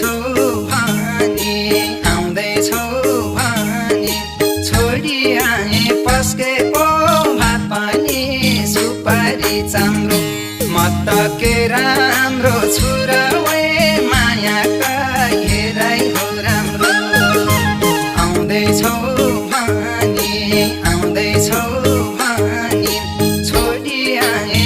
आउँदैछौ भने आउँदैछौ भने छोडी आए पस्केको भात पनि सुपारी चाम्रो म त के राम्रो छु र वे मायाका हेराइ हो राम्रो आउँदैछौ भने छोडी आए